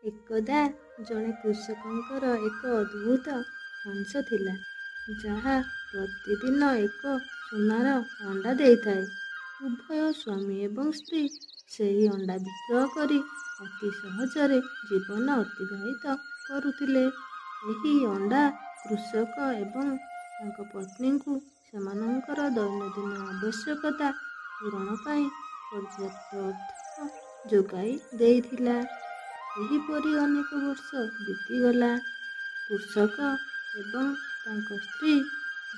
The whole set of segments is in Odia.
ଏକଦା ଜଣେ କୃଷକଙ୍କର ଏକ ଅଦ୍ଭୁତ ହଂସ ଥିଲା, ଯାହା ପ୍ରତିଦିନ ଏକ ସୁନାର ଅଣ୍ଡା ଦେଇଥାଏ। ଉଭୟ ସ୍ୱାମୀ ଏବଂ ସ୍ତ୍ରୀ ସେହି ଅଣ୍ଡା ବିକ୍ରୟ କରି ଅତି ସହଜରେ ଜୀବନ ଅତିବାହିତ କରୁଥିଲେ। ଏହି ଅଣ୍ଡା କୃଷକ ଏବଂ ତାଙ୍କ ପତ୍ନୀଙ୍କୁ ସେମାନଙ୍କର ଦୈନନ୍ଦିନ ଆବଶ୍ୟକତା ପୂରଣ ପାଇଁ ପର୍ଯ୍ୟାପ୍ତ ଅର୍ଥ ଯୋଗାଇ ଦେଇଥିଲା। ଏହିପରି ଅନେକ ବର୍ଷ ବିତିଗଲା। କୃଷକ ଏବଂ ତାଙ୍କ ସ୍ତ୍ରୀ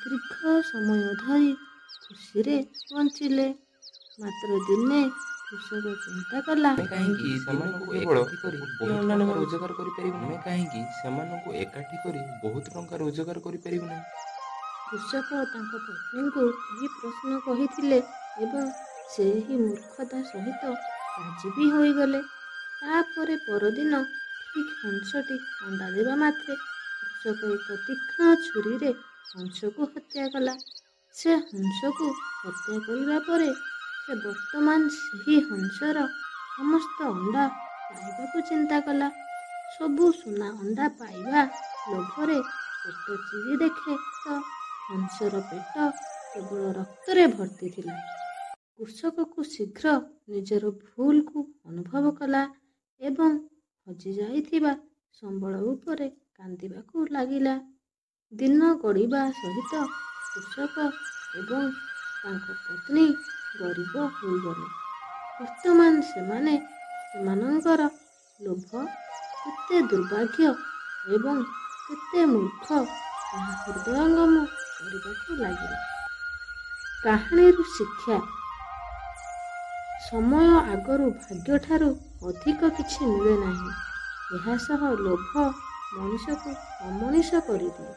ଦୀର୍ଘ ସମୟ ଧରି ଖୁସିରେ ବଞ୍ଚିଲେ। ମାତ୍ର ଦିନେ କୃଷକ ଚିନ୍ତା କଲା, ଆମେ କାହିଁକି ସେମାନଙ୍କୁ କେବଳ ଏକାଠି କରି ଗୋଟିଏ ବହୁତ ଅଣ୍ଡା ଟଙ୍କା ନେବା? ରୋଜଗାର କରିପାରିବୁ ନାହିଁ? ଆମେ କାହିଁକି ସେମାନଙ୍କୁ ଏକାଠି କରି ବହୁତ ଟଙ୍କା ରୋଜଗାର କରିପାରିବୁ ନାହିଁ? କୃଷକ ତାଙ୍କ ପତ୍ନୀଙ୍କୁ ଏହି ପ୍ରଶ୍ନ କହିଥିଲେ ଏବଂ ସେ ଏହି ମୂର୍ଖତା ସହିତ ରାଜି ବି ହୋଇଗଲେ। ତାପରେ ପରଦିନ ଠିକ୍ ହଂସଟି ଅଣ୍ଡା ଦେବା ମାତ୍ରେ କୃଷକ ଏକ ତୀକ୍ଷ୍ଣ ଛୁରୀରେ ହଂସକୁ ହତ୍ୟା କଲା। ସେ ହଂସକୁ ହତ୍ୟା କରିବା ପରେ ସେ ବର୍ତ୍ତମାନ ସେହି ହଂସର ସମସ୍ତ ଅଣ୍ଡା ପାଇବାକୁ ଚିନ୍ତା କଲା। ସବୁ ସୁନା ଅଣ୍ଡା ପାଇବା ଲୋଭରେ ପେଟ ଚିରି ଦେଖେ ତ ହଂସର ପେଟ କେବଳ ରକ୍ତରେ ଭର୍ତ୍ତି ଥିଲା। କୃଷକକୁ ଶୀଘ୍ର ନିଜର ଭୁଲକୁ ଅନୁଭବ କଲା ଏବଂ ହଜିଯାଇଥିବା ସମ୍ବଳ ଉପରେ କାନ୍ଦିବାକୁ ଲାଗିଲା। ଦିନ ଗଡ଼ିବା ସହିତ କୃଷକ ଏବଂ ତାଙ୍କ ପତ୍ନୀ ଗରିବ ହୋଇଗଲେ। ବର୍ତ୍ତମାନ ସେମାନେ ସେମାନଙ୍କର ଲୋଭ କେତେ ଦୁର୍ଭାଗ୍ୟ ଏବଂ କେତେ ମୂର୍ଖ ତାହା ହୃଦୟଙ୍ଗମ କରିବାକୁ ଲାଗିଲେ। କାହାଣୀରୁ ଶିକ୍ଷା: ସମୟ ଆଗରୁ ଭାଗ୍ୟଠାରୁ ଅଧିକ କିଛି ମିଳେ ନାହିଁ। ଏହା ସହ ଲୋଭ ମଣିଷକୁ ଅମଣିଷ କରିଦିଏ।